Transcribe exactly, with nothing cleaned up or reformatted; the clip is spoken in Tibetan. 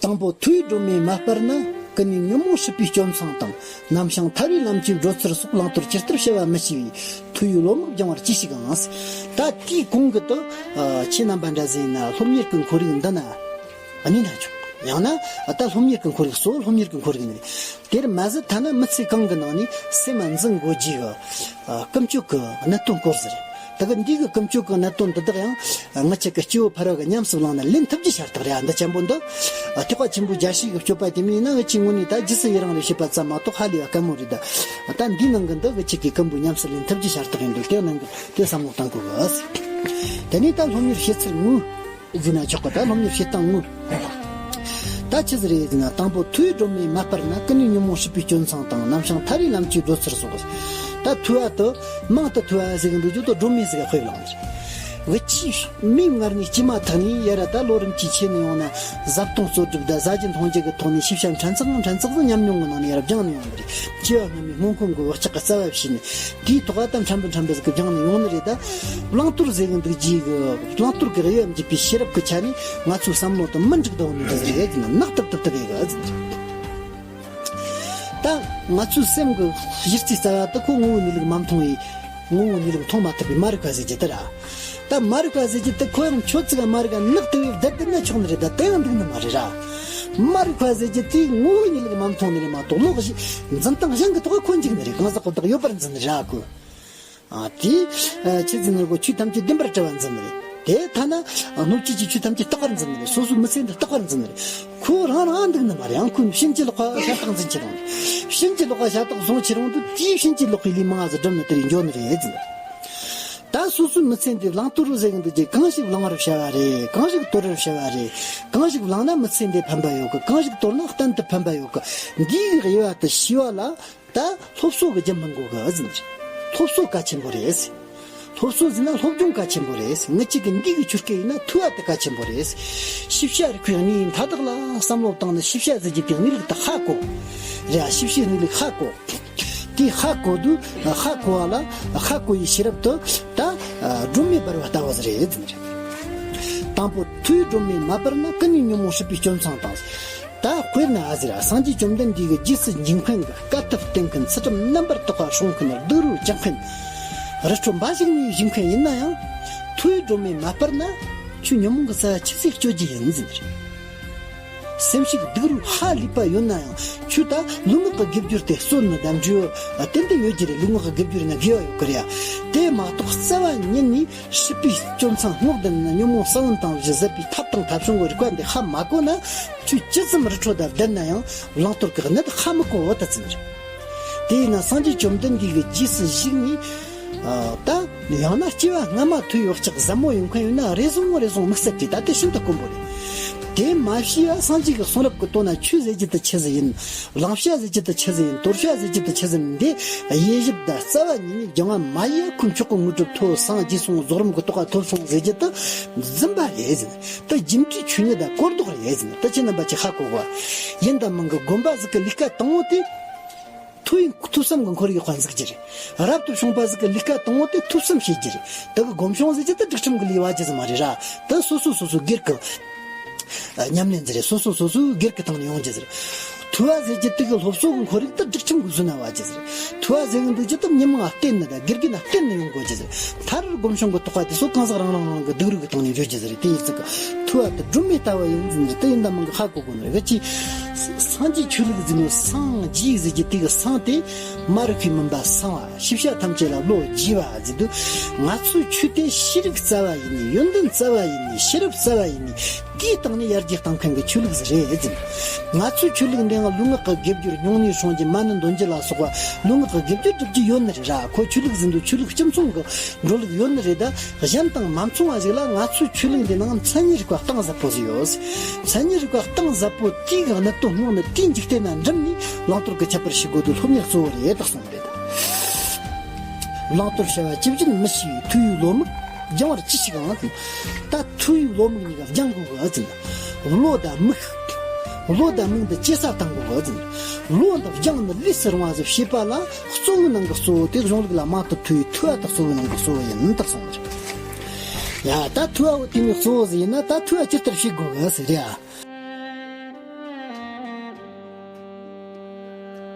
དང་པོ་ཐུའུ་སྒྲོན་མེ་མ་སྤར་ན། ཀུན་ནས་ཉོན་མོངས་སྲིད་པའི་སྐྱོན་མཚང་དང་། ནམ་བྱང་ཐར་བའི་ལམ་གྱི་བགྲོད་ཚུལ་སོགས། བླང་དོར་ཇི་ལྟར་བྱ་བ་མི་ཤེས་པའི། ཐུ་ཡི་བློ་མིག་སྦྱང་བར་ཅི་ཞིག་ཨང་། ད་དེའི་གོང་གི་དུ། ཨ། ཁྱེད་རྣམ་པ་འདྲ་ཟིག་ཡིན་ན་སློབ་གཉེར་གྱི་ཁོར་ཡུག་འདི་ན་གནས་ན་ཆོག། ཡང་ན་ད་སློབ་གཉེར་གྱི་ཁོར་ཡུག་གཙོ་བོ་སློབ་གཉེར་གྱི་ཁོར་ཡུག་ནི་རེད། དེར་མ་ཟད་ཐ་ན་མི་ཚེ་གང་གི་ནང་ནས་སེམས་འཛིན་དགོས་རྒྱུ་གི། ཨ། ཀུན་སྤྱོད་ཀྱི་གནད་དོན་སྐོར་ཟིག་རེད། ད་གི་འདི་གི་ཀུན་སྤྱོད་ཀྱི་གནད་དོན་འདི་དག་ཡང་ང་ཅག་གི་སྐྱེ་བོ་ཕལ་བ་གི་ཉམས་སུ་བླངས་ན་ལེན་ཐུབ་རྒྱུ་ཤ་སྟག་རེད། ཨ། འདི་ཅན་པོ་འདི། ཨ། ཐེག་པ་ཆེན་པོའི་རྒྱལ་སྲས་ཀྱི་སྤྱོད་པ་དེ་མིན་ཡིན་ན་ང་ཅག་ངོས་ནས་ད་རྗེས་སུ་ཡི་རང་རེ་བྱེད་པ་ཙམ་མ་གཏོགས་ཧ་ལས་པ་དཀའ་མོ་རེད། ད་ད་འདིའི་ནང་གི་འདི་ང་ཅག་གིས་ཀུན་པོ་ཉམས་སུ་ལེན་ཐུབ་རྒྱུ་ཤ་སྟག་ཡིན་འདུག། དེ་ནང་གི་དེ་བསམ་བློ་གཏང་དགོས་གི། དེ་ནས་ད་སློབ་གཉེར་བྱེད་ཚུལ་དངོས། ཟེར་ན་ཆོག་གི། ད་སློབ་གཉེར་བྱེད་སྟངས་དངོས། ད་ཆི་ཟིག་རེད་ཟེར་ན། དང་པོ་ཐུའི་སྒྲོན་མེ་མ་སྤར་ན། ཀུན་ནས་ཉོན་མོངས་སྲིད་པའི་སྐྱོན་མཚང་དང་། ནམ་བྱང་ཐར་བའི་ལམ་གྱི་བགྲོད་ཚུལ་སོགས། ད་ཐུ་བ་དུ་མང་དུ་ཐུ་བ་ཟེར་གི་འདུག་རྒྱུ་དུ་སྒྲོན་མེ་ཟེར་གི་དཔེ་བླངས་ནས། འུ་ཆི་མིའི་མངལ་ནས་སྐྱེས་མ་ཐག་ནས་ཡ་ར་ད་ལོ་རིམ་གྱིས་ཆེ་ནས་ཡོང་ན། བཟའ་བཏུང་གསོག་སྒྲུབ་དང་ཟ་རྒྱུ་འཐུང་རྒྱུ་གི་ཐོག་ནས་ཤེས་བྱ་ཕྲན་ཚེགས་ཕྲན་ཚེགས་སུ་ཉམས་མྱོང་གི་ནང་ནས་ཡ་ར་སྦྱངས་ནས་ཡོང་གི་རེད། སྐྱེ་བ་སྔ་མའི་སྔོན་ཁོམ་གྱི་བག་ཆགས་ཀྱི་རྩ་བ་བྱས་ནས། དེའི་ཐོག་ཨ་ད་ཕྲན་བུ་ཕྲན་བུ་ཟིག་གི་སྦྱངས་ནས་ཡོང་ནི་རེད། ད་བླང་དོར་ཟེར་གི་འདུག་རྒྱུ་གི། བླང་དོར་གི་དབྱེ་བ་འབྱེད་པའི་ཤེས་རབ་ཀྱི་ཆ་ནས་ང་ཚོའི་བསམ་བློ་དང་མི་འགྲིག་དང་ནི་འདྲ་ཟིག་རེད་ཟེར་ན་ནག་ཏིབ་ཏིབ་ཏིབ་ཡི་གི་ཟེར། ད་ང་ཚོའི་སེམས་ཀྱི་གཞི་རྩའི་རྩ་བ་དེ་ཁོ་ངོ་བོའི་གནས་ལུགས་མ་མཐོང་བའི། ངོ་བོའི་གནས་ལུགས་མཐོང་མ་ཐུབ་པའི་མ་རིག་པ་ཟེར་རྒྱུ་དེ་ར། ད་མ་རིག་པ་ཟེར་རྒྱུ་དེ་ཁོ་ཡང་ཁྱོད་ཚིག་མ་རིག་པ་ནག་ཏིབ་ཡི་བསྡད་བསྡད་ན་ཆོག་ནི་རེད། ད་དེ་ཡང་འདུག་ནི་མ་རེད་ར། མ་རིག་པ་ཟེར་རྒྱུ་དེ་ངོ་བོའི་གནས་ལུགས་མ་མཐོང་ནི་རེད་མ་གཏོགས། བློ་གཞི་འཛིན་སྟངས་གཞན་གྱི་ཐོག་ཁོ་འཇིག་ནི་རེད། གང་ཟག་ཁོ་ཐག་ཡོད་པར་འཛིན་ནི་ར་ཁོ། ཨ། དེ་ཆི་ཟེར་ན་གོ། ཆོས་ཐམས་ཅད་བདེན་པར་གྲུབ་པར་འཛིན་ནི་རེད། དེ་ཐ་ན་སྣོད་བཅུད་ཀྱི་ཆོས་ཐམས་ཅད་རྟག་པར་འཛིན་ནི་རེད། སོ་སོའི་མི་ཚེ་འདི་རྟག་པར་འཛིན་ནི་རེད། ཁོ་རང་རང་འདུག་ནི་མ་རེད། ཡང་ཁོ་ཕྱིན་ཅི་ལོག་པ་ཤ་སྟག་འཛིན་གྱི་རུང་། ཕྱིན་ཅི་ལོག་པ་ཤ་སྟག་བཟུང་གྱི་རུང་དུ་དེའི་ཕྱིན་ཅི་ལོག་པའི་ལས་མང་ང་ཟིག་བསྒྲུབས་ནི་དེ་རིང་འགྱོ་ནི་རེད་ཟེར། ད་སོ་སོའི་མི་ཚེ་འདི་བླང་དོར་ཟེར་གི་འདུག་རྒྱུ། གང་ཞིག་བླང་བར་བྱ་བ་རེད། གང་ཞིག་དོར་བར་བྱ་བ་རེད། གང་ཞིག་བླངས་ན་མི་ཚེ་འདི་ཕན་པ་ཡོད་གི། གང་ཞིག་དོར་ན་གཏན་དུ་ཕན་པ་ཡོད་གི། འདིའི་དབྱེ་བ་དེ་ཤེས་པ་ལ། ད་སློབ་གསོ་གི་རྒྱུ་མི་འགོ་གི་ཟེར། སློབ་གསོ་གལ་ཆེན་པོ་རེད། སློབ་གསོ་ཟེར་ན་སློབ་སྦྱོང་གལ་ཆེན་པོ་རེད། ངེད་ཅག་གི་འདི་གི་ཆོས་སྐད་ཡིན་ན་ཐུ་བ་དེ་གལ་ཆེན་པོ་རེད། ཤེས་བྱ་རིག་པའི་གནས་མཐའ་དག་ལ་བསམ་བློ་བཏང་ནས། ཤེས་བྱ་ཟེར་རྒྱུ་དེ་གནས་ལུགས་དེ་ཧ་གོ། རེད་ཨ། ཤེས་བྱའི་གནས་ལུགས་ཧ་གོ། དེ་ཧ་གོ་དུས་ཧ་གོ་བ་ལ་ཧ་གོ་ཡི་ཤེས་རབ་ཏུ་ད་སྒྲོན་མེ་སྦར་བ་ལྟ་བུ་ཟིག་རེད་ཟེར། དང་པོ་ཐུའི་སྒྲོན་མེ་མ་སྤར་ན། ཀུན་ནས་ཉོན་མོངས་སྲིད་པའི་སྐྱོན་མཚང་དང་། ད་དཔེར་ན་ཨ་ཟེར། སངས་རྒྱས་བཅོམ་ལྡན་འདས་ཀྱི་རྗེས་སུ་འཇུག་མཁན་གྱི། བཀའ་ཐུབ་བསྟེན་མཁན། ཚུལ་ཁྲིམས་རྣམ་པར་དག་པ་སྲུང་མཁན། སྡིག་རུས་སྤྱང་མཁན། རི་ཁྲོད་འབའ་ཞིག་ནས་བཞུགས་མཁན་ཡིན་ན་ཡང་། ཐུའི་སྒྲོན་མེ་མ་སྤར་ན། ཁྱོད་ཉོན་མོངས་ཀྱི་རྩ་བ་ཆི་ཟིག་གཅོད་རྒྱུ་ཡིན་ཟེར། སེམས་ཤུགས་སྡིག་རུས་ཧ་ལས་པ་ཡོད་ན་ཡང་། ཁྱོད་ད་ལུས་ངག་གི་དགེ་སྦྱོར་དེ་གཙོ་ནི་དམ་བཅོས་ཏན་ཏན་ཡོད་ཀྱི་རེད། ལུས་ངག་གི་དགེ་སྦྱོར་ཡིན་ན་དགེ་བ་ཡོད་ཀྱི་རེད་ཡ། དེ་མ་གཏོགས་རྩ་བ་ཉིད་ནས་སྲིད་པའི་སྐྱོན་མཚང་སྔོག་བསྡད་ན། ཉོན་མོངས་ས་བོན་དང་བཞི་ཟད་པའི་ཐབས་དང་ཐབས་བྱུང་གི་རིག་པ་འདི་ཧ་མ་གོ་ན། ཁྱོད་ཇི་ཙམ་རི་ཁྲོད་དུ་བསྡད་ན་ཡང་བླང་དོར་གྱི་གནད་ཧ་མི་གོ་བོ་ད་ཙམ་རེད། དེ་ཡིན་ན་སངས་རྒྱས་བཅོམ་ལྡན་འདས་ཀྱི་རྗེས་སུ་ཞུགས་ནས། ཨ། ད་ཡང་ན་སྐྱེ་བ་སྔ་མ་ཐུབ་ཡོད་ཅག་ཟབ་མོ་ཡོང་མཁན་ཡོད་ན། རེ་ཟུང་རེ་ཟུང་དམིགས་བསལ་གྱིས་ད་ལྟ་ཤིན་ཏུ་དཀོན་པོ་རེད། དེ་མ་ཤེས་པ་སངས་རྒྱས་ཀྱི་གསུང་རབ་ཀྱི་དོན་ན་ཆོས་ཟེར་རྒྱུ་དེ་ཆི་ཟིག་ཡིན། བླང་བྱ་ཟེར་རྒྱུ་དེ་ཆི་ཟིག་ཡིན། དོར་བྱ་ཟེར་རྒྱུ་དེ་ཆི་ཟིག་ཡིན། འདི་དབྱེ་ཞིབ་དང་རྩ་བ་ཉིད་ནས་སྦྱང་བ་མ་ཡེ་ཁོ་མཆོག་གི་དངོས་གྲུབ་ཐོབ་སངས་རྒྱས་སོང་། རྫོགས་རིམ་གྱི་རྟོགས་པ་ཐོབ་སོང་ཟེར་རྒྱུ་དེ་རྫུན་པ་རེད་ཟེར། དེ་རྒྱུ་འབྲས་ཆོས་ཉིད་དང་གོ་ལྡོག་རེད་ཟེར། དེ་ཁྱེད་རྣམ་པ་ཚོས་ཧ་གོ་དགོས། ཡིན་དང་མིན་གྱི་དགོན་པ་ཟིག་གི་ལས་ཀ་དང་པོ་དེ། ཐུ་ཡིན། ཐོས་བསམ་གྱི་ཁོར་ཡུག་པ་འཛུགས་རྒྱུ་རེད། རབ་ཏུ་བྱུང་བ་ཟིག་གི་ལས་ཀ་དང་པོ་དེ་ཐོས་བསམ་བྱེད་རྒྱུ་རེད། དེ་གི་སྒོམ་བྱུང་ཟེར་རྒྱུ་དེ་སྒྲིག་ཁྲིམས་ཀྱི་ལས་བ་རྒྱུ་ཟིག་མ་རེད་ར། དེ་སོ་སོ་སོ་སོའི་སྒེར་གྱི་ཉམས་ལེན་ཟིག་རེད། སོ་སོ་སོ་སོའི་སྒེར་གྱི་སྟེང་ནས་ཡོང་རྒྱུ་ཟིག་རེད། ཐུ་བ་ཟེར་རྒྱུ་དེ་གི་སློབ་གསོ་གི་ཁོར་ཡུག་དེ་སྒྲིག་ཁྲིམས་ཀྱི་བཟོ་ན་བ་རྒྱུ་ཟིག་རེད། ཐུ་བ་ཟེར་གི་འདུག་རྒྱུ་དེ་ཉི་མ་བསྟེན་ནི་དང་དགེ་རྒན་ན་བསྟེན་ནི་ཡོང་དགོས་རྒྱུ་ཟིག་རེད། མཐར་སྒོམ་བྱུང་གི་རྟོགས་པ་དེ་ཚོ་གང་ཟག་རང་རང་རང་གི་སྡིག་རུས་ཀྱི་སྟེང་ནས་འཇོག་རྒྱུ་ཟིག་རེད། དེ་ཡིན་ཙང་གི་ཐུ་བ་དེ་སྒྲོན་མེ་ལྟ་བུ་ཡིན་ཟེར་ནི་རེད། དེ་ཡིན་དང་མིན་གི་ཧ་གོ་དགོས་ནི་རེད། ག་ཅི། སངས་རྒྱས་ཆོས་ལུགས་ཟེར་ནོ། སངས་རྒྱས་ཟེར་རྒྱུ་དེ་གི་སངས་དེ་མ་རིག་པའི་མུན་པ་སངས་པ། ཤེས་བྱ་ཐམས་ཅད་ལ་བློ་རྒྱས་པ་ཟེར་དུས། ང་ཚོའི་ཆོས་དེ་ཤེས་རིག་རྩ་བ་ཡིན་ནི། ཡོན་ཏན་རྩ་བ་ཡིན་ནི། ཤེས་རབ་རྩ་བ་ཡིན་ནི། དེའི་སྟེང་ནས་ཡར་རྒྱས་གཏང་མཁན་གྱི་ཆོས་ལུགས་ཟིག་རེད་ཟེར། ང་ཚོའི་ཆོས་ལུགས་འདི་ཡང་ལུས་ངག་གི་དགེ་སྦྱོར། སྨྱུང་གནས་སྲུང་རྒྱུ། མ་ཎི་འདོན་རྒྱུ་ལ་སོགས་པ་ལུས་ངག་གི་དགེ་སྦྱོར་སྒྲུབ་རྒྱུ་ཡོད་ནི་རེད་ར། ཁོ་ཆོས་ལུགས་ཟེར་དུས་ཆོས་ལུགས་སྤྱི་མཚུངས་ཀྱི་འགྲོ་ལུགས་ཡོད་ནི་རེད། ད་གཞན་དང་མ་མཚུངས་པ་ཞིག་ལ་ང་ཚོའི་ཆོས་ལུགས་འདི་ནང་མཚན་ཉིད་རིག་པ་གཏིང་ཟབ་པོ་ཟིག་ཡོད། མཚན་ཉིད་རིག་པ་གཏིང་ཟབ་པོ་དེའི་གི་གནད་དོན་སྔོག་ནས་དེའི་འཇིག་རྟེན་ན་འགྲིམ་ནས་བླང་དོར་གྱི་ཁྱད་པར་ཤེས་དགོས་དུས་སློབ་གཉེར་གཙོ་བོ་རེད་ད་གསུངས་པ་རེད། བླང་དོར་བྱ་བ་ཇི་བཞིན་མི་ཤེས་པའི། ཐུ་བའི་བློ་མིག་སྦྱང་བར་ཅི་ཞིག་ཨང་། ད་ཐུ་བའི་བློ་མིག་གཉིས་ཀ་སྦྱང་དགོས་གི་ཨ་ཙི། བློ་དང་མིག་བློ་དང་མིག་འདི་གཅེས་ས་བཏང་དགོས་གི་ཨ་ཙི། བློ་འདི་སྦྱང་ནི་ལས་སུ་རུང་བ་ཟིག་བྱེད་པ་ལ་གཙོ་བོའི་ནང་གི་གཙོ་བོ་དེ་གཞུང་ལུགས་ལ་མང་དུ་ཐུག་པའི་ཐུ་བ་དེ་གཙོ་བོའི་ནང་གི་གཙོ་བོ་ཡིན་ད་གསུངས་པ་རེད། ཡ་ད་ཐུ་བ་བོ་དེ་ནི་གཙོ་བོ་ཟིག་ཡིན་ན། ད་ཐུ་བ་ཇི་ལྟར་བྱེད་དགོས་གི་ཟེར་རེད་ཨ།